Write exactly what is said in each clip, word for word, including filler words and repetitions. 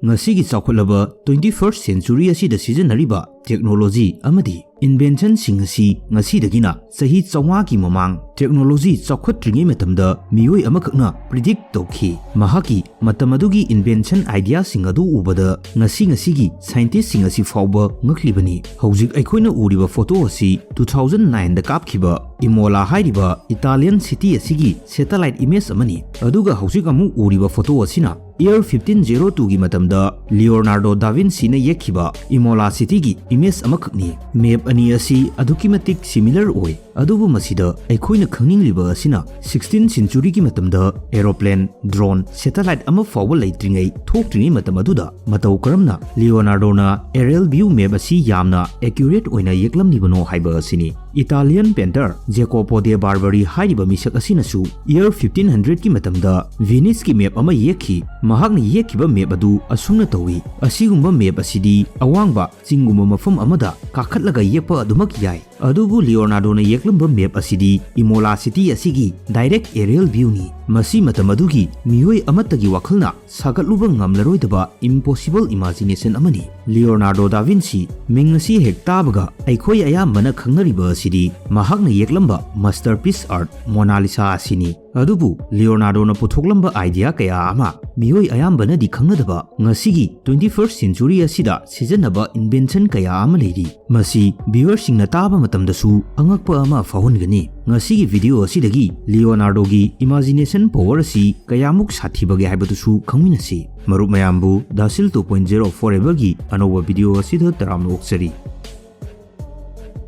ꯉꯁꯤꯒꯤ ꯆꯥꯎꯈꯠꯂꯕ twenty first century ꯑꯁꯤꯗ ꯁꯤꯖꯤꯟꯅꯔꯤꯕ technology ꯑꯃꯗꯤ inventionꯁꯤꯡ ꯑꯁꯤ ꯉꯁꯤꯗꯒꯤꯅ ꯆꯍꯤ ꯆꯥꯝꯃꯉꯥꯒꯤ ꯃꯃꯥꯡ technology ꯆꯥꯎꯈꯠꯇ꯭ꯔꯤꯉꯩ ꯃꯇꯝꯗ ꯃꯤꯑꯣꯏ ꯑꯃꯈꯛꯅ predict ꯇꯧꯈꯤ꯫ ꯃꯍꯥꯛꯀꯤ ꯃꯇꯝ ꯑꯗꯨꯒꯤ invention ideaꯁꯤꯡ ꯑꯗꯨ ꯎꯕꯗ ꯉꯁꯤ ꯉꯁꯤꯒꯤ scientistꯁꯤꯡ ꯑꯁꯤ ꯐꯥꯎꯕ ꯉꯛꯂꯤꯕꯅꯤ꯫ ꯍꯧꯖꯤꯛ ꯑꯩꯈꯣꯏꯅ ꯎꯔꯤꯕ photo ꯑꯁꯤ two thousand nineꯗ ꯀꯥꯞꯈꯤꯕ Imola ꯍꯥꯏꯔꯤꯕ Italian city ꯑꯁꯤꯒꯤ satellite image ꯑꯃꯅꯤ꯫ ꯑꯗꯨꯒ ꯍꯧꯖꯤꯛ ꯑꯃꯨꯛ ꯎꯔꯤꯕ photo ꯑꯁꯤꯅ Year fifteen zero twoꯒꯤ ꯃꯇꯝꯗ Leonardo da Vinciꯅ ꯌꯦꯛꯈꯤꯕ Imola cityꯒꯤ image ꯑꯃꯈꯛꯅꯤ꯫ Map ꯑꯅꯤ ꯑꯁꯤ ꯑꯗꯨꯛꯀꯤ ꯃꯇꯤꯛ similar ꯑꯣꯏ, ꯑꯗꯨꯕꯨ ꯃꯁꯤꯗ ꯑꯩꯈꯣꯏꯅ ꯈꯪꯅꯤꯡꯂꯤꯕ ꯑꯁꯤꯅ sixteenth centuryꯒꯤ ꯃꯇꯝꯗ aeroplane, drone, satellite ꯑꯃ ꯐꯥꯎꯕ ꯂꯩꯇ꯭ꯔꯤꯉꯩ, ꯊꯣꯛꯇ꯭ꯔꯤꯉꯩ ꯃꯇꯝ ꯑꯗꯨꯗ ꯃꯇꯧ ꯀꯔꯝꯅ Leonardoꯅ aerial view map ꯑꯁꯤ ꯌꯥꯝꯅ accurate ꯑꯣꯏꯅ ꯌꯦꯛꯂꯝꯂꯤꯕꯅꯣ ꯍꯥꯏꯕ ꯑꯁꯤꯅꯤ꯫ Italian painter Jacopo de Barbari ꯍꯥꯏꯔꯤꯕ ꯃꯤꯁꯛ ꯑꯁꯤꯅꯁꯨ Year fifteen hundredꯀꯤ ꯃꯇꯝꯗ Veniceꯀꯤ map ꯑꯃ ꯌꯦꯛꯈꯤ꯫ ꯃꯍꯥꯛꯅ ꯌꯦꯛꯈꯤꯕ map ꯑꯗꯨ ꯑꯁꯨꯝꯅ ꯇꯧꯏ꯫ ꯑꯁꯤꯒꯨꯝꯕ map ꯑꯁꯤꯗꯤ ꯑꯋꯥꯡꯕ ꯆꯤꯡꯒꯨꯝꯕ ꯃꯐꯝ ꯑꯃꯗ ꯀꯥꯈꯠꯂꯒ ꯌꯦꯛꯄ ꯑꯗꯨꯃꯛ ꯌꯥꯏ꯫ ꯑꯗꯨꯕꯨ Leonardoꯅ ꯌꯦꯛꯂꯝꯕ map ꯑꯁꯤꯗꯤ Imola city ꯑꯁꯤꯒꯤ direct aerial viewꯅꯤ꯫ ꯃꯁꯤ ꯃꯇꯝ ꯑꯗꯨꯒꯤ ꯃꯤꯑꯣꯏ ꯑꯃꯠꯇꯒꯤ ꯋꯥꯈꯜꯅ ꯁꯥꯒꯠꯂꯨꯕ ꯉꯝꯂꯔꯣꯏꯗꯕ impossible imagination ꯑꯃꯅꯤ꯫ Leonardo da Vinci ꯃꯤꯡ ꯑꯁꯤ ꯍꯦꯛ ꯇꯥꯕꯒ ꯑꯩꯈꯣꯏ ꯑꯌꯥꯝꯕꯅ ꯈꯪꯅꯔꯤꯕ ꯑꯁꯤꯗꯤ ꯃꯍꯥꯛꯅ ꯌꯦꯛꯂꯝꯕ masterpiece art Mona Lisa ꯑꯁꯤꯅꯤ꯫ ꯑꯗꯨꯕꯨ Leonardoꯅ ꯄꯨꯊꯣꯛꯂꯝꯕ idea ꯀꯌꯥ ꯑꯃ ꯃꯤꯑꯣꯏ ꯑꯌꯥꯝꯕꯅꯗꯤ ꯈꯪꯅꯗꯕ ꯉꯁꯤꯒꯤ twenty first century ꯑꯁꯤꯗ ꯁꯤꯖꯤꯟꯅꯕ invention ꯀꯌꯥ ꯑꯃ ꯂꯩꯔꯤ꯫ ꯃꯁꯤ viewerꯁꯤꯡꯅ ꯇꯥꯕ ꯃꯇꯝꯗꯁꯨ ꯑꯉꯛꯄ ꯑꯃ ꯐꯥꯎꯍꯟꯒꯅꯤ꯫ ꯉꯁꯤꯒꯤ video ꯑꯁꯤꯗꯒꯤ Leonardoꯒꯤ imagination power ꯑꯁꯤ ꯀꯌꯥꯃꯨꯛ ꯁꯥꯊꯤꯕꯒꯦ ꯍꯥꯏꯕꯗꯨꯁꯨ ꯈꯪꯃꯤꯟꯅꯁꯤ꯫ ꯃꯔꯨꯞ ꯃꯌꯥꯝꯕꯨ Dasil two point zero Foreverꯒꯤ ꯑꯅꯧꯕ video ꯑꯁꯤꯗ ꯇꯔꯥꯝꯅ ꯑꯣꯛꯆꯔꯤ꯫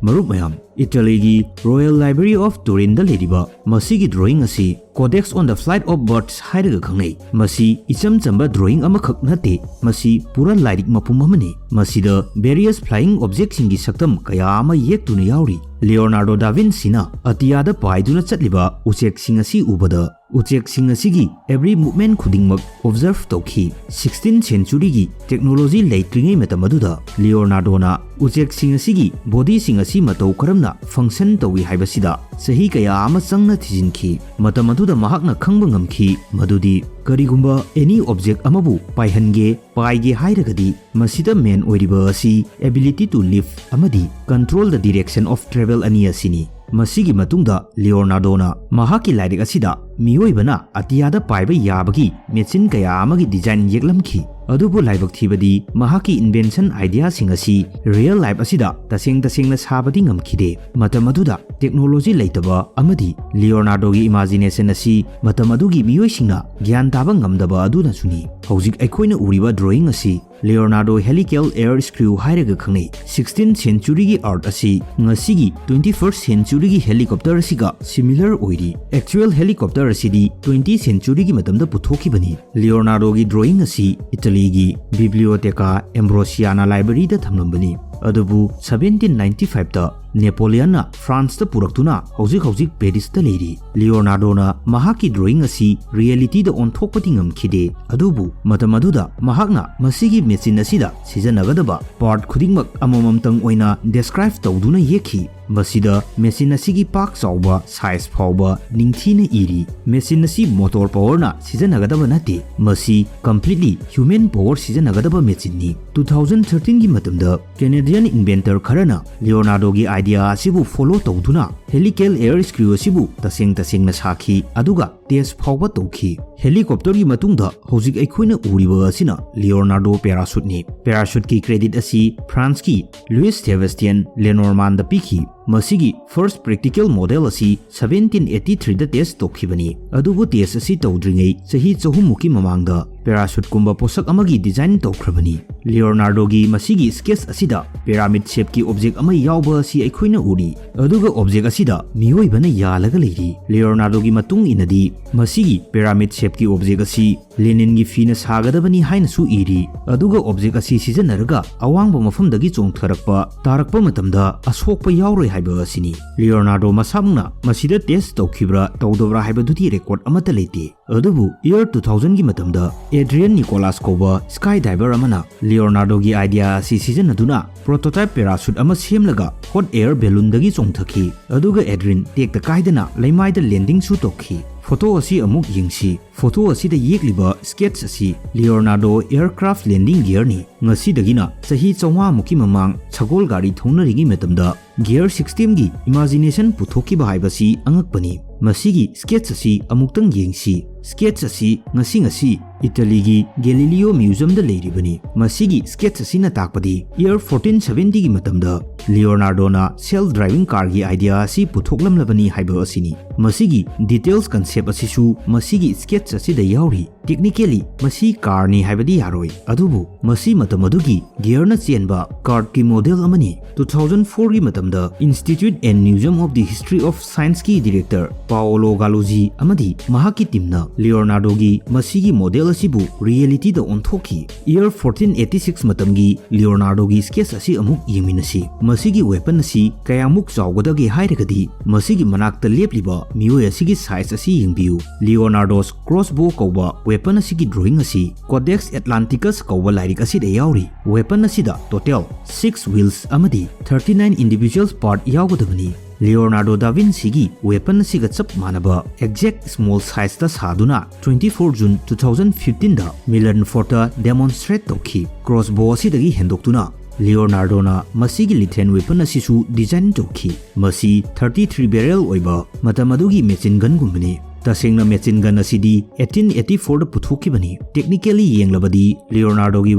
ꯃꯔꯨꯞ ꯃꯌꯥꯝ, Italyꯒꯤ Royal Library of Turinꯗ ꯂꯩꯔꯤꯕ ꯃꯁꯤꯒꯤ drawing ꯑꯁꯤ Codex on the Flight of Birds ꯍꯥꯏꯔꯒ ꯈꯪꯅꯩ꯫ ꯃꯁꯤ ꯏꯆꯝ ꯆꯝꯕ drawing ꯑꯃꯈꯛ ꯅꯠꯇꯦ, ꯃꯁꯤ ꯄꯨꯔꯥ ꯂꯥꯏꯔꯤꯛ ꯃꯄꯨꯝ ꯑꯃꯅꯤ꯫ ꯃꯁꯤꯗ various flying objectꯁꯤꯡꯒꯤ ꯁꯛꯇꯝ ꯀꯌꯥ ꯑꯃ ꯌꯦꯛꯇꯨꯅ ꯌꯥꯎꯔꯤ꯫ Leonardo da Vinciꯅ ꯑꯇꯤꯌꯥꯗ ꯄꯥꯏꯗꯨꯅ ꯆꯠꯂꯤꯕ ꯎꯆꯦꯛꯁꯤꯡ ꯑꯁꯤ ꯎꯕꯗ ꯎꯆꯦꯛꯁꯤꯡ ꯑꯁꯤꯒꯤ every movement ꯈꯨꯗꯤꯡꯃꯛ observe ꯇꯧꯈꯤ꯫ Sixteenth centuryꯒꯤ technology ꯂꯩꯇ꯭ꯔꯤꯉꯩ ꯃꯇꯝ ꯑꯗꯨꯗ Leonardoꯅ ꯎꯆꯦꯛꯁꯤꯡ ꯑꯁꯤꯒꯤ bodyꯁꯤꯡ ꯑꯁꯤ ꯃꯇꯧ ꯀꯔꯝꯅ ꯃꯍꯥꯛꯅ function ꯇꯧꯏ ꯍꯥꯏꯕꯁꯤꯗ ꯆꯍꯤ ꯀꯌꯥ ꯑꯃ ꯆꯪꯅ ꯊꯤꯖꯤꯟꯈꯤ꯫ ꯃꯇꯝ ꯑꯗꯨꯗ ꯃꯍꯥꯛꯅ ꯈꯪꯕ ꯉꯝꯈꯤ ꯃꯗꯨꯗꯤ ꯀꯔꯤꯒꯨꯝꯕ any object ꯑꯃꯕꯨ ꯄꯥꯏꯍꯟꯒꯦ, ꯄꯥꯏꯒꯦ ꯍꯥꯏꯔꯒꯗꯤ ꯃꯁꯤꯗ main ꯑꯣꯏꯔꯤꯕ ꯑꯁꯤ ability to lift ꯑꯃꯗꯤ control the direction of travel ꯑꯅꯤ ꯑꯁꯤꯅꯤ꯫ ꯃꯁꯤꯒꯤ ꯃꯇꯨꯡꯗ ꯂꯤꯑꯣꯅꯥꯔꯗꯣꯅ ꯃꯍꯥꯛꯀꯤ ꯂꯥꯏꯔꯤꯛ ꯑꯁꯤꯗ ꯃꯤꯑꯣꯏꯕꯅ ꯑꯇꯤꯌꯥꯗ ꯄꯥꯏꯕ ꯌꯥꯕꯒꯤ machine ꯀꯌꯥ ꯑꯃꯒꯤ design ꯌꯦꯛꯂꯝꯈꯤ꯫ ꯑꯗꯨꯕꯨ ꯂꯥꯏꯕꯛ ꯊꯤꯕꯗꯤ ꯃꯍꯥꯛꯀꯤ invention ideaꯁꯤꯡ ꯑꯁꯤ real life ꯑꯁꯤꯗ ꯇꯁꯦꯡ ꯇꯁꯦꯡꯅ ꯁꯥꯕꯗꯤ ꯉꯝꯈꯤꯗꯦ꯫ ꯃꯇꯝ ꯑꯗꯨꯗ technology ꯂꯩꯇꯕ ꯑꯃꯗꯤ ꯂꯤꯑꯣꯅꯥꯔꯗꯣꯒꯤ imagination ꯑꯁꯤ ꯃꯇꯝ ꯑꯗꯨꯒꯤ ꯃꯤꯑꯣꯏꯁꯤꯡꯅ ꯒ꯭ꯌꯥꯟ ꯇꯥꯕ ꯉꯝꯗꯕ ꯑꯗꯨꯅꯁꯨꯅꯤ꯫ ꯍꯧꯖꯤꯛ ꯑꯩꯈꯣꯏꯅ ꯎꯔꯤꯕ drawing ꯑꯁꯤ ꯂꯤꯑꯣꯅꯥꯔꯗꯣ helical air screw ꯍꯥꯏꯔꯒ ꯈꯪꯅꯩ꯫ Sixteenth centuryꯒꯤ art ꯑꯁꯤ ꯉꯁꯤꯒꯤ twenty first centuryꯒꯤ helicopter ꯑꯁꯤꯒ similar ꯑꯣꯏꯔꯤ꯫ Actual helicopter ꯑꯁꯤꯗꯤ twenty centuryꯒꯤ ꯃꯇꯝꯗ ꯄꯨꯊꯣꯛꯈꯤꯕꯅꯤ꯫ ꯂꯤꯑꯣꯅꯥꯔꯗꯣꯒꯤ drawing ꯑꯁꯤ ꯏꯇꯥꯂꯤꯒꯤ Biblioteca Ambrosiana libraryꯗ ꯊꯝꯂꯝꯕꯅꯤ꯫ ꯑꯗꯨꯕꯨ seventeen ninety fiveꯇ ꯅꯦꯄꯣꯂꯤꯌꯟꯅ ꯐ꯭ꯔꯥꯟꯁꯇ ꯄꯨꯔꯛꯇꯨꯅ ꯍꯧꯖꯤꯛ ꯍꯧꯖꯤꯛ ꯄꯦꯔꯤꯁꯇ ꯂꯩꯔꯤ꯫ ꯂꯤꯑꯣꯅꯥꯔꯗꯣꯅ ꯃꯍꯥꯛꯀꯤ drawing ꯑꯁꯤ realityꯗ ꯑꯣꯟꯊꯣꯛꯄꯗꯤ ꯉꯝꯈꯤꯗꯦ, ꯑꯗꯨꯕꯨ ꯃꯇꯝ ꯑꯗꯨꯗ ꯃꯍꯥꯛꯅ ꯃꯁꯤꯒꯤ machine ꯑꯁꯤꯗ ꯁꯤꯖꯤꯟꯅꯒꯗꯕ part ꯈꯨꯗꯤꯡꯃꯛ ꯑꯃꯃꯝꯇꯪ ꯑꯣꯏꯅ describe ꯇꯧꯗꯨꯅ ꯌꯦꯛꯈꯤ꯫ ꯃꯁꯤꯗ machine ꯑꯁꯤꯒꯤ ꯄꯥꯛ ꯆꯥꯎꯕ size ꯐꯥꯎꯕ ꯅꯤꯡꯊꯤꯅ ꯏꯔꯤ꯫ Machine ꯑꯁꯤ motor powerꯅ ꯁꯤꯖꯤꯟꯅꯒꯗꯕ ꯅꯠꯇꯦ, ꯃꯁꯤ completely human power ꯁꯤꯖꯤꯟꯅꯒꯗꯕ machineꯅꯤ꯫ Two thousand thirteenꯒꯤ ꯃꯇꯝꯗ Canadian inventor ꯈꯔꯅ ꯂꯤꯑꯣꯅꯥꯔꯗꯣꯒꯤ idea ꯑꯁꯤꯕꯨ follow ꯇꯧꯗꯨꯅ helical air screw ꯑꯁꯤꯕꯨ ꯇꯁꯦꯡ ꯇꯁꯦꯡꯅ ꯁꯥꯈꯤ, ꯑꯗꯨꯒ test ꯐꯥꯎꯕ ꯇꯧꯈꯤ꯫ Helicopterꯒꯤ ꯃꯇꯨꯡꯗ ꯍꯧꯖꯤꯛ ꯑꯩꯈꯣꯏꯅ ꯎꯔꯤꯕ ꯑꯁꯤꯅ ꯂꯤꯑꯣꯅꯥꯔꯗꯣ parachuteꯅꯤ꯫ Parachuteꯀꯤ credit ꯑꯁꯤ Franceꯀꯤ Louis Sébastien Lenormandꯗ ꯄꯤꯈꯤ꯫ ꯃꯁꯤꯒꯤ first practical model ꯑꯁꯤ seventeen eighty threeꯗ test ꯇꯧꯈꯤꯕꯅꯤ, ꯑꯗꯨꯕꯨ test ꯑꯁꯤ ꯇꯧꯗ꯭ꯔꯤꯉꯩ ꯆꯍꯤ ꯆꯍꯨꯝꯃꯨꯛꯀꯤ ꯃꯃꯥꯡꯗ parachuteꯀꯨꯝꯕ ꯄꯣꯠꯁꯛ ꯑꯃꯒꯤ design ꯇꯧꯈ꯭ꯔꯕꯅꯤ꯫ ꯂꯤꯑꯣꯅꯥꯔꯗꯣꯒꯤ ꯃꯁꯤꯒꯤ sketch ꯑꯁꯤꯗ pyramid shapeꯀꯤ object ꯑꯃ ꯌꯥꯎꯕ ꯑꯁꯤ ꯑꯩꯈꯣꯏꯅ ꯎꯔꯤ, ꯑꯗꯨꯒ object ꯑꯁꯤ ꯗ ꯃꯤꯑꯣꯏꯕꯅ ꯌꯥꯜꯂꯒ ꯂꯩꯔꯤ꯫ ꯂꯤꯑꯣꯅꯥꯔꯗꯣꯒꯤ ꯃꯇꯨꯡ ꯏꯟꯅꯗꯤ, ꯃꯁꯤꯒꯤ pyramid shapeꯀꯤ object ꯑꯁꯤ ꯂꯦꯅꯤꯟꯒꯤ ꯐꯤꯅ ꯁꯥꯒꯗꯕꯅꯤ ꯍꯥꯏꯅꯁꯨ ꯏꯔꯤ, ꯑꯗꯨꯒ object ꯑꯁꯤ ꯁꯤꯖꯤꯟꯅꯔꯒ ꯑꯋꯥꯡꯕ ꯃꯐꯝꯗꯒꯤ ꯆꯣꯡꯊꯔꯛꯄ ꯇꯥꯔꯛꯄ ꯃꯇꯝꯗ ꯑꯁꯣꯛꯄ ꯌꯥꯎꯔꯣꯏ ꯍꯥꯏꯕ ꯑꯁꯤꯅꯤ꯫ ꯂꯤꯑꯣꯅꯥꯔꯗꯣ ꯃꯁꯥꯃꯛꯅ ꯃꯁꯤꯗ test ꯇꯧꯈꯤꯕ꯭ꯔꯥ ꯇꯧꯗꯕ꯭ꯔꯥ ꯍꯥꯏꯕꯗꯨꯗꯤ record ꯑꯃꯠꯇ ꯂꯩꯇꯦ꯫ ꯑꯗꯨꯕꯨ year two thousandꯒꯤ ꯃꯇꯝꯗ Adrian Nicolas ꯀꯧꯕ skydiver ꯑꯃꯅ ꯂꯤꯑꯣꯅꯥꯔꯗꯣꯒꯤ idea ꯑꯁꯤ ꯁꯤꯖꯤꯟꯅꯗꯨꯅ prototype parachute ꯑꯃ ꯁꯦꯝꯂꯒ hot air balloonꯗꯒꯤ ꯆꯣꯡꯊꯈꯤ꯫ ꯑꯗꯨꯒ Adrian ꯇꯦꯛꯇ ꯀꯥꯏꯗꯅ ꯂꯩꯃꯥꯏꯗ landingꯁꯨ ꯇꯧꯈꯤ꯫ Photo ꯑꯁꯤ ꯑꯃꯨꯛ ꯌꯦꯡꯁꯤ꯫ Photo ꯑꯁꯤꯗ ꯌꯦꯛꯂꯤꯕ sketch ꯑꯁꯤ Leonardo aircraft landing gearꯅꯤ꯫ ꯉꯁꯤꯗꯒꯤꯅ ꯆꯍꯤ ꯆꯥꯝꯃꯉꯥ ꯃꯨꯛꯀꯤ ꯃꯃꯥꯡ ꯁꯒꯣꯜ ꯒꯥꯔꯤ ꯊꯧꯅꯔꯤꯉꯩ ꯃꯇꯝꯗ gear systemꯒꯤ imagination ꯄꯨꯊꯣꯛꯈꯤꯕ ꯍꯥꯏꯕꯁꯤ ꯑꯉꯛꯄꯅꯤ꯫ ꯃꯁꯤꯒꯤ sketch ꯑꯁꯤ ꯑꯃꯨꯛꯇꯪ ꯌꯦꯡꯁꯤ꯫ Sketch ꯑꯁꯤ ꯉꯁꯤ ꯉꯁꯤ ꯏꯇꯥꯂꯤꯒꯤ Galileo Museumꯗ ꯂꯩꯔꯤꯕꯅꯤ꯫ ꯃꯁꯤꯒꯤ sketch ꯑꯁꯤꯅ ꯇꯥꯛꯄꯗꯤ year fourteen seventyꯒꯤ ꯃꯇꯝꯗ ꯂꯤꯑꯣꯅꯥꯔꯗꯣꯅ self driving carꯒꯤ idea ꯑꯁꯤ ꯄꯨꯊꯣꯛꯂꯝꯂꯕꯅꯤ ꯍꯥꯏꯕ ꯑꯁꯤꯅꯤ꯫ ꯃꯁꯤꯒꯤ details concept ꯑꯁꯤꯁꯨ ꯃꯁꯤꯒꯤ sketch ꯑꯁꯤꯗ ꯌꯥꯎꯔꯤ꯫ Technically ꯃꯁꯤ carꯅꯤ ꯍꯥꯏꯕꯗꯤ ꯌꯥꯔꯣꯏ, ꯑꯗꯨꯕꯨ ꯃꯁꯤ ꯃꯇꯝ ꯑꯗꯨꯒꯤ gearꯅ ꯆꯦꯟꯕ carꯒꯤ model ꯑꯃꯅꯤ꯫ Two thousand fourꯒꯤ ꯃꯇꯝꯗ Institute and Museum of the History of Scienceꯀꯤ director Paolo Galluzzi ꯑꯃꯗꯤ ꯃꯍꯥꯛꯀꯤ teamꯅ ꯂꯤꯑꯣꯅꯥꯔꯗꯣꯒꯤ ꯃꯁꯤꯒꯤ model ꯑꯁꯤꯕꯨ realityꯗ ꯑꯣꯟꯊꯣꯛꯈꯤ꯫ Year fourteen eighty six ꯃꯇꯝꯒꯤ ꯂꯤꯑꯣꯅꯥꯔꯗꯣꯒꯤ sketch ꯑꯁꯤ ꯑꯃꯨꯛ ꯌꯦꯡꯃꯤꯟꯅꯁꯤ꯫ ꯃꯁꯤꯒꯤ weapon ꯑꯁꯤ ꯀꯌꯥꯃꯨꯛ ꯆꯥꯎꯒꯗꯒꯦ ꯍꯥꯏꯔꯒꯗꯤ, ꯃꯁꯤꯒꯤ ꯃꯅꯥꯛꯇ ꯂꯦꯞꯂꯤꯕ ꯃꯤꯑꯣꯏ ꯑꯁꯤꯒꯤ size ꯑꯁꯤ ꯌꯦꯡꯕꯤꯌꯨ꯫ Leonardo's crossbow ꯀꯧꯕ weapon ꯑꯁꯤꯒꯤ drawing ꯑꯁꯤ Codex Atlanticus ꯀꯧꯕ ꯂꯥꯏꯔꯤꯛ ꯑꯁꯤꯗ ꯌꯥꯎꯔꯤ꯫ Weapon ꯑꯁꯤꯗ total six wheels ꯑꯃꯗꯤ thirty nine individual part ꯌꯥꯎꯒꯗꯕꯅꯤ꯫ ꯂꯤꯑꯣꯅꯥꯔꯗꯣ ꯗꯥ ꯚꯤꯟꯁꯤꯒꯤ weapon ꯑꯁꯤꯒ ꯆꯞ ꯃꯥꯟꯅꯕ exact small sizeꯇ ꯁꯥꯗꯨꯅ twenty four June two thousand fifteenꯗ Milan Fortꯇ demonstrate ꯇꯧꯈꯤ꯫ Crossbow ꯑꯁꯤꯗꯒꯤ ꯍꯦꯟꯗꯣꯛꯇꯨꯅ ꯂꯤꯑꯣꯅꯥꯔꯗꯣꯅ ꯃꯁꯤꯒꯤ lethal weapon ꯑꯁꯤꯁꯨ design ꯇꯧꯈꯤ꯫ ꯃꯁꯤ thirty three barrel ꯑꯣꯏꯕ ꯃꯇꯝ ꯑꯗꯨꯒꯤ machine gunꯒꯨꯝꯕꯅꯤ꯫ ꯇꯁꯦꯡꯅ machine gun ꯑꯁꯤꯗꯤ eighteen eighty fourꯗ ꯄꯨꯊꯣꯛꯈꯤꯕꯅꯤ꯫ Technically ꯌꯦꯡꯂꯕꯗꯤ ꯂꯤꯑꯣꯅꯥꯔꯗꯣꯒꯤ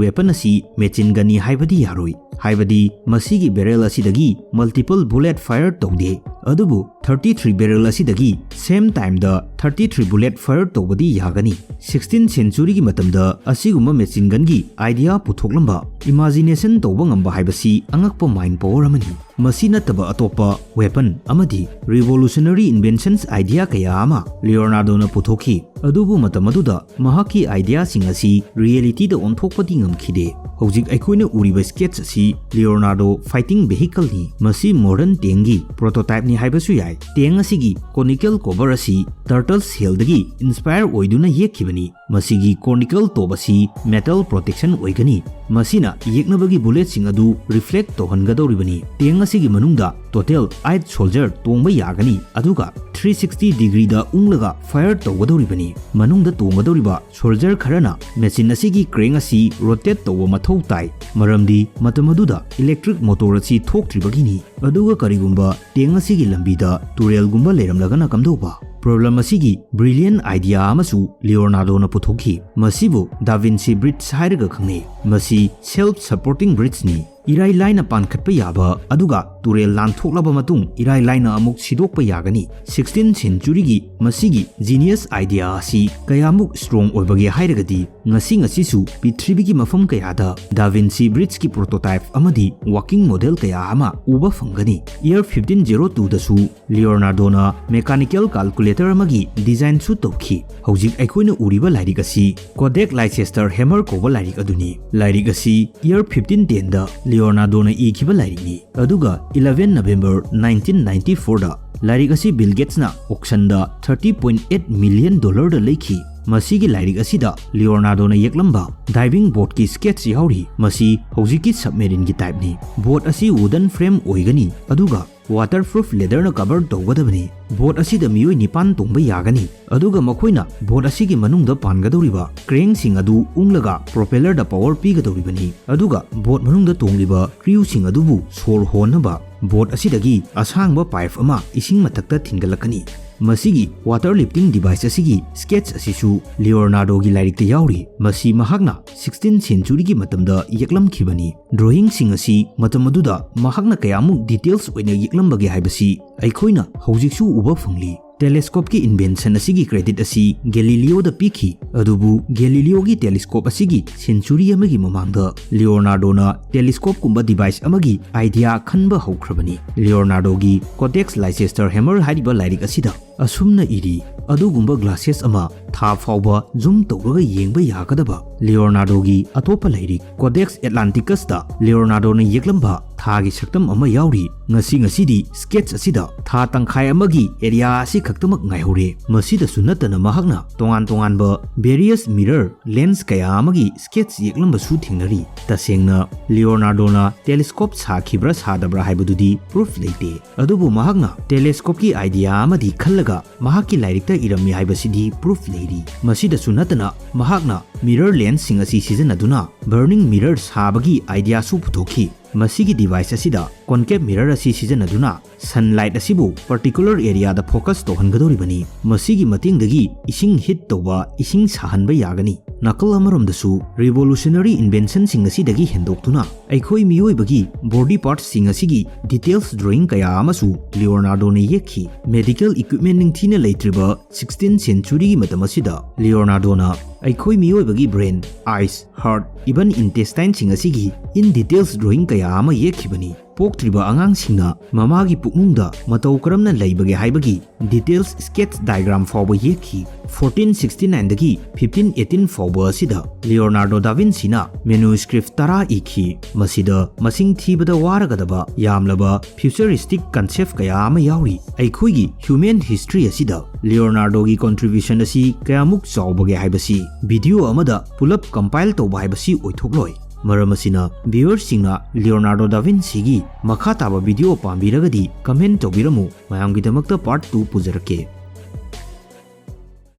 weapon ꯑꯁꯤ machine gunꯅꯤ ꯍꯥꯏꯕꯗꯤ ꯌꯥꯔꯣꯏ, ꯍꯥꯏꯕꯗꯤ ꯃꯁꯤꯒꯤ barrel ꯑꯁꯤꯗꯒꯤ multiple bullet fire ꯇꯧꯗꯦ꯫ ꯑꯗꯨꯕꯨ thirty three barrel ꯑꯁꯤꯗꯒꯤ same timeꯗ thirty three bullet fire ꯇꯧꯕꯗꯤ ꯌꯥꯒꯅꯤ꯫ Sixteenth centuryꯒꯤ ꯃꯇꯝꯗ ꯑꯁꯤꯒꯨꯝꯕ machine gunꯒꯤ idea ꯄꯨꯊꯣꯛꯂꯝꯕ imagination ꯇꯧꯕ ꯉꯝꯕ ꯍꯥꯏꯕꯁꯤ ꯑꯉꯛꯄ mind power ꯑꯃꯅꯤ꯫ ꯃꯁꯤ ꯅꯠꯇꯕ ꯑꯇꯣꯞꯄ weapon ꯑꯃꯗꯤ revolutionary inventions idea ꯀꯌꯥ ꯑꯃ ꯂꯤꯑꯣꯅꯥꯔꯗꯣꯅ ꯄꯨꯊꯣꯛꯈꯤ꯫ ꯑꯗꯨꯕꯨ ꯃꯇꯝ ꯑꯗꯨꯗ ꯃꯍꯥꯛꯀꯤ ideaꯁꯤꯡ ꯑꯁꯤ realityꯗ ꯑꯣꯟꯊꯣꯛꯄꯗꯤ ꯉꯝꯈꯤꯗꯦ꯫ ꯍꯧꯖꯤꯛ ꯑꯩꯈꯣꯏꯅ ꯎꯔꯤꯕ sketch ꯑꯁꯤ ꯂꯤꯑꯣꯅꯥꯔꯗꯣ fighting vehicleꯅꯤ꯫ ꯃꯁꯤ modern tankꯒꯤ prototypeꯅꯤ ꯍꯥꯏꯕꯁꯨ ꯌꯥꯏ꯫ Tank ꯑꯁꯤꯒꯤ conical cover ꯑꯁꯤ turtle shellꯗꯒꯤ inspire ꯑꯣꯏꯗꯨꯅ ꯌꯦꯛꯈꯤꯕꯅꯤ꯫ ꯃꯁꯤꯒꯤ conical top ꯑꯁꯤ metal protection ꯑꯣꯏꯒꯅꯤ꯫ ꯃꯁꯤꯅ ꯌꯦꯛꯅꯕꯒꯤ bulletꯁꯤꯡ ꯑꯗꯨ reflect ꯇꯧꯍꯟꯒꯗꯧꯔꯤꯕꯅꯤ꯫ Tank ꯑꯁꯤꯒꯤ ꯃꯅꯨꯡꯗ total eight soldier ꯇꯣꯡꯕ ꯌꯥꯒꯅꯤ, ꯑꯗꯨꯒ three sixty degreeꯗ ꯎꯪꯂꯒ fire ꯇꯧꯒꯗꯧꯔꯤꯕꯅꯤ꯫ ꯃꯅꯨꯡꯗ ꯇꯣꯡꯒꯗꯧꯔꯤꯕ soldier ꯈꯔꯅ machine ꯑꯁꯤꯒꯤ crank ꯑꯁꯤ rotate ꯇꯧꯕ ꯃꯊꯧ ꯇꯥꯏ, ꯃꯔꯝꯗꯤ ꯃꯇꯝ ꯑꯗꯨꯗ electric motor ꯑꯁꯤ ꯊꯣꯛꯇ꯭ꯔꯤꯕꯒꯤꯅꯤ꯫ ꯑꯗꯨꯒ ꯀꯔꯤꯒꯨꯝꯕ tank ꯑꯁꯤꯒꯤ ꯂꯝꯕꯤꯗ ꯇꯨꯔꯦꯜꯒꯨꯝꯕ ꯂꯩꯔꯝꯂꯒꯅ ꯀꯝꯗꯧꯕ? Problem ꯑꯁꯤꯒꯤ brilliant idea ꯑꯃꯁꯨ ꯂꯤꯑꯣꯅꯥꯔꯗꯣꯅ ꯄꯨꯊꯣꯛꯈꯤ꯫ ꯃꯁꯤꯕꯨ Da Vinci Bridge ꯍꯥꯏꯔꯒ ꯈꯪꯅꯩ꯫ ꯃꯁꯤ self supporting bridgeꯅꯤ꯫ ꯏꯔꯥꯏ ꯂꯥꯏꯅ ꯄꯥꯟꯈꯠꯄ ꯌꯥꯕ, ꯑꯗꯨꯒ ꯇꯨꯔꯦꯜ ꯂꯥꯟꯊꯣꯛꯂꯕ ꯃꯇꯨꯡ ꯏꯔꯥꯏ ꯂꯥꯏꯅ ꯑꯃꯨꯛ ꯁꯤꯗꯣꯛꯄ ꯌꯥꯒꯅꯤ꯫ Sixteenth centuryꯒꯤ ꯃꯁꯤꯒꯤ genius idea ꯑꯁꯤ ꯀꯌꯥꯃꯨꯛ strong ꯑꯣꯏꯕꯒꯦ ꯍꯥꯏꯔꯒꯗꯤ, ꯉꯁꯤ ꯉꯁꯤꯁꯨ ꯄ꯭ꯔꯤꯊꯤꯕꯤꯒꯤ ꯃꯐꯝ ꯀꯌꯥꯗ Da Vinci Bridgeꯀꯤ prototype ꯑꯃꯗꯤ working model ꯀꯌꯥ ꯑꯃ ꯎꯕ ꯐꯪꯒꯅꯤ꯫ Year fifteen oh twoꯗꯁꯨ ꯂꯤꯑꯣꯅꯥꯔꯗꯣꯅ mechanical calculator ꯑꯃꯒꯤ designꯁꯨ ꯇꯧꯈꯤ꯫ ꯍꯧꯖꯤꯛ ꯑꯩꯈꯣꯏꯅ ꯎꯔꯤꯕ ꯂꯥꯏꯔꯤꯛ ꯑꯁꯤ Codex Leicester Hammer ꯀꯧꯕ ꯂꯥꯏꯔꯤꯛ ꯑꯗꯨꯅꯤ꯫ ꯂꯥꯏꯔꯤꯛ ꯑꯁꯤ year fifteen tenꯗ ꯂꯤꯑꯣꯅꯥꯔꯗꯣꯅ ꯏꯈꯤꯕ ꯂꯥꯏꯔꯤꯛꯅꯤ꯫ ꯑꯗꯨꯒ eleven November nineteen ninety fourꯗ ꯂꯥꯏꯔꯤꯛ ꯑꯁꯤ Bill Gatesꯅ auctionꯗ thirty point eight million dollarꯗ ꯂꯩꯈꯤ꯫ ꯃꯁꯤꯒꯤ ꯂꯥꯏꯔꯤꯛ ꯑꯁꯤꯗ ꯂꯤꯑꯣꯅꯥꯔꯗꯣꯅ ꯌꯦꯛꯂꯝꯕ diving boatꯀꯤ sketch ꯌꯥꯎꯔꯤ꯫ ꯃꯁꯤ ꯍꯧꯖꯤꯛꯀꯤ submarineꯒꯤ typeꯅꯤ꯫ Boat ꯑꯁꯤ wooden frame ꯑꯣꯏꯒꯅꯤ, ꯑꯗꯨꯒ waterproof leatherꯅ cover ꯇꯧꯒꯗꯕꯅꯤ꯫ Boat ꯑꯁꯤꯗ ꯃꯤꯑꯣꯏ ꯅꯤꯄꯥꯟ ꯇꯣꯡꯕ ꯌꯥꯒꯅꯤ, ꯑꯗꯨꯒ ꯃꯈꯣꯏꯅ boat ꯑꯁꯤꯒꯤ ꯃꯅꯨꯡꯗ ꯄꯥꯟꯒꯗꯧꯔꯤꯕ crankꯁꯤꯡ ꯑꯗꯨ ꯎꯪꯂꯒ propellerꯗ power ꯄꯤꯒꯗꯧꯔꯤꯕꯅꯤ꯫ ꯑꯗꯨꯒ boat ꯃꯅꯨꯡꯗ ꯇꯣꯡꯂꯤꯕ crewꯁꯤꯡ ꯑꯗꯨꯕꯨ ꯁꯣꯔ ꯍꯣꯟꯅꯕ boat ꯑꯁꯤꯗꯒꯤ ꯑꯁꯥꯡꯕ pipe ꯑꯃ ꯏꯁꯤꯡ ꯃꯊꯛꯇ ꯊꯤꯡꯒꯠꯂꯛꯀꯅꯤ꯫ ꯃꯁꯤꯒꯤ water lifting device ꯑꯁꯤꯒꯤ sketch ꯑꯁꯤꯁꯨ ꯂꯤꯑꯣꯅꯥꯔꯗꯣꯒꯤ ꯂꯥꯏꯔꯤꯛꯇ ꯌꯥꯎꯔꯤ꯫ ꯃꯁꯤ ꯃꯍꯥꯛꯅ sixteenth centuryꯒꯤ ꯃꯇꯝꯗ ꯌꯦꯛꯂꯝꯈꯤꯕꯅꯤ꯫ Drawingꯁꯤꯡ ꯑꯁꯤ ꯃꯇꯝ ꯑꯗꯨꯗ ꯃꯍꯥꯛꯅ ꯀꯌꯥꯃꯨꯛ details ꯑꯣꯏꯅ ꯌꯦꯛꯂꯝꯈꯤꯕꯒꯦ ꯂꯝꯕꯒꯦ ꯍꯥꯏꯕꯁꯤ ꯑꯩꯈꯣꯏꯅ ꯍꯧꯖꯤꯛꯁꯨ ꯎꯕ ꯐꯪꯂꯤ꯫ Telescope ꯀꯤ invention ꯑꯁꯤꯒꯤ credit ꯑꯁꯤ Galileo ꯗ ꯄꯤꯈꯤ, ꯑꯗꯨꯕꯨ Galileo ꯒꯤ telescope ꯑꯁꯤꯒꯤ century ꯑꯃꯒꯤ ꯃꯃꯥꯡꯗ Leonardo ꯅ telescope ꯀꯨꯝꯕ device ꯑꯃꯒꯤ idea ꯈꯟꯕ ꯍꯧꯈ꯭ꯔꯕꯅꯤ꯫ Leonardo ꯒꯤ Codex Leicester Hammer ꯍꯥꯏꯔꯤꯕ ꯂꯥꯏꯔꯤꯛ ꯑꯁꯤꯗ ꯑꯁꯨꯝꯅ ꯏꯔꯤ, "ꯑꯗꯨꯒꯨꯝꯕ glasses ꯑꯃ ꯊꯥ ꯐꯥꯎꯕ zoom ꯇꯧꯔꯒ ꯌꯦꯡꯕ ꯌꯥꯒꯗꯕ꯫" Leonardo ꯒꯤ ꯑꯇꯣꯞꯄ ꯂꯥꯏꯔꯤꯛ Codex Atlanticus ꯇ Leonardo ꯅ ꯌꯦꯛꯂꯝꯕ ꯊꯥꯒꯤ ꯁꯛꯇꯝ ꯑꯃ ꯌꯥꯎꯔꯤ꯫ ꯉꯁꯤ ꯉꯁꯤꯗꯤ sketch ꯑꯁꯤꯗ ꯊꯥ ꯇꯪꯈꯥꯏ ꯑꯃꯒꯤ area ꯑꯁꯤ ꯈꯛꯇꯃꯛ ꯉꯥꯏꯍꯧꯔꯦ꯫ ꯃꯁꯤꯗꯁꯨ ꯅꯠꯇꯅ ꯃꯍꯥꯛꯅ ꯇꯣꯉꯥꯟ ꯇꯣꯉꯥꯟꯕ various mirror lens ꯀꯌꯥ ꯑꯃꯒꯤ sketch ꯌꯦꯛꯂꯝꯕꯁꯨ ꯊꯦꯡꯅꯔꯤ꯫ ꯇꯁꯦꯡꯅ Leonardo ꯅ telescope ꯁꯥꯈꯤꯕ꯭ꯔꯥ ꯁꯥꯗꯕ꯭ꯔꯥ ꯍꯥꯏꯕꯗꯨꯗꯤ proof ꯂꯩꯇꯦ꯫ ꯑꯗꯨꯕꯨ ꯃꯍꯥꯛꯅ telescope ꯀꯤ idea ꯑꯃꯗꯤ ꯈꯜꯂꯒ ꯃꯍꯥꯛꯀꯤ ꯂꯥꯏꯔꯤꯛꯇ ꯏꯔꯝꯃꯤ ꯍꯥꯏꯕꯁꯤꯗꯤ proof ꯂꯩꯔꯤ꯫ ꯃꯁꯤꯗꯁꯨ ꯅꯠꯇꯅ ꯃꯍꯥꯛꯅ mirror lens ꯁꯤꯡ ꯑꯁꯤ ꯁꯤꯖꯤꯟꯅꯗꯨꯅ burning mirror ꯁꯥꯕꯒꯤ idea ꯁꯨ ꯄꯨꯊꯣꯛꯈꯤ꯫ ꯃꯁꯤꯒꯤ device ꯑꯁꯤꯗ concave mirror ꯑꯁꯤ ꯁꯤꯖꯤꯟꯅꯗꯨꯅ sunlight ꯑꯁꯤꯕꯨ particular area ꯗ focus ꯇꯧꯍꯟꯒꯗꯧꯔꯤꯕꯅꯤ꯫ ꯃꯁꯤꯒꯤ ꯃꯇꯦꯡꯗꯒꯤ ꯏꯁꯤꯡ heat ꯇꯧꯕ, ꯏꯁꯤꯡ ꯁꯥꯍꯟꯕ ꯌꯥꯒꯅꯤ꯫ ꯅꯥꯀꯜ ꯑꯃꯔꯣꯝꯗꯁꯨ revolutionary invention ꯁꯤꯡ ꯑꯁꯤꯗꯒꯤ ꯍꯦꯟꯗꯣꯛꯇꯨꯅ ꯑꯩꯈꯣꯏ ꯃꯤꯑꯣꯏꯕꯒꯤ body parts ꯁꯤꯡ ꯑꯁꯤꯒꯤ details drawing ꯀꯌꯥ ꯑꯃꯁꯨ Leonardo ꯅ ꯌꯦꯛꯈꯤ꯫ Medical equipment ꯅꯤꯡꯊꯤꯅ ꯂꯩꯇ꯭ꯔꯤꯕ sixteenth century ꯒꯤ ꯃꯇꯝ ꯑꯁꯤꯗ Leonardo ꯅ ꯑꯩꯈꯣꯏ ꯃꯤꯑꯣꯏꯕꯒꯤ brain, eyes, heart, even intestine ꯁꯤꯡ ꯑꯁꯤꯒꯤ in details drawing ꯀꯌꯥ ꯑꯃ ꯌꯦꯛꯈꯤꯕꯅꯤ꯫ ꯄꯣꯛꯇ꯭ꯔꯤꯕ ꯑꯉꯥꯡꯁꯤꯡꯅ ꯃꯃꯥꯒꯤ ꯄꯨꯛꯅꯨꯡꯗ ꯃꯇꯧ ꯀꯔꯝꯅ ꯂꯩꯕꯒꯦ ꯍꯥꯏꯕꯒꯤ details sketch diagram ꯐꯥꯎꯕ ꯌꯦꯛꯈꯤ꯫ Fourteen sixty nine ꯗꯒꯤ fifteen eighteen ꯐꯥꯎꯕ ꯑꯁꯤꯗ Leonardo da Vinci ꯅ manuscript ꯇꯔꯥ ꯏꯈꯤ꯫ ꯃꯁꯤꯗ ꯃꯁꯤꯡ ꯊꯤꯕꯗ ꯋꯥꯔꯒꯗꯕ ꯌꯥꯝꯂꯕ futuristic concept ꯀꯌꯥ ꯑꯃ ꯌꯥꯎꯔꯤ꯫ ꯑꯩꯈꯣꯏꯒꯤ human history ꯑꯁꯤꯗ Leonardo ꯒꯤ contribution ꯑꯁꯤ ꯀꯌꯥꯃꯨꯛ ꯆꯥꯎꯕꯒꯦ ꯍꯥꯏꯕꯁꯤ video ꯑꯃꯗ ꯄꯨꯂꯞ compile ꯇꯧꯕ ꯍꯥꯏꯕꯁꯤ ꯑꯣꯏꯊꯣꯛꯂꯣꯏ꯫ ꯃꯔꯝ ꯑꯁꯤꯅ viewers ꯁꯤꯡꯅ Leonardo da Vinci ꯒꯤ ꯃꯈꯥ ꯇꯥꯕ video ꯄꯥꯝꯕꯤꯔꯒꯗꯤ comment ꯇꯧꯕꯤꯔꯝꯃꯨ, ꯃꯌꯥꯝꯒꯤꯗꯃꯛꯇ part two ꯄꯨꯖꯔꯛꯀꯦ꯫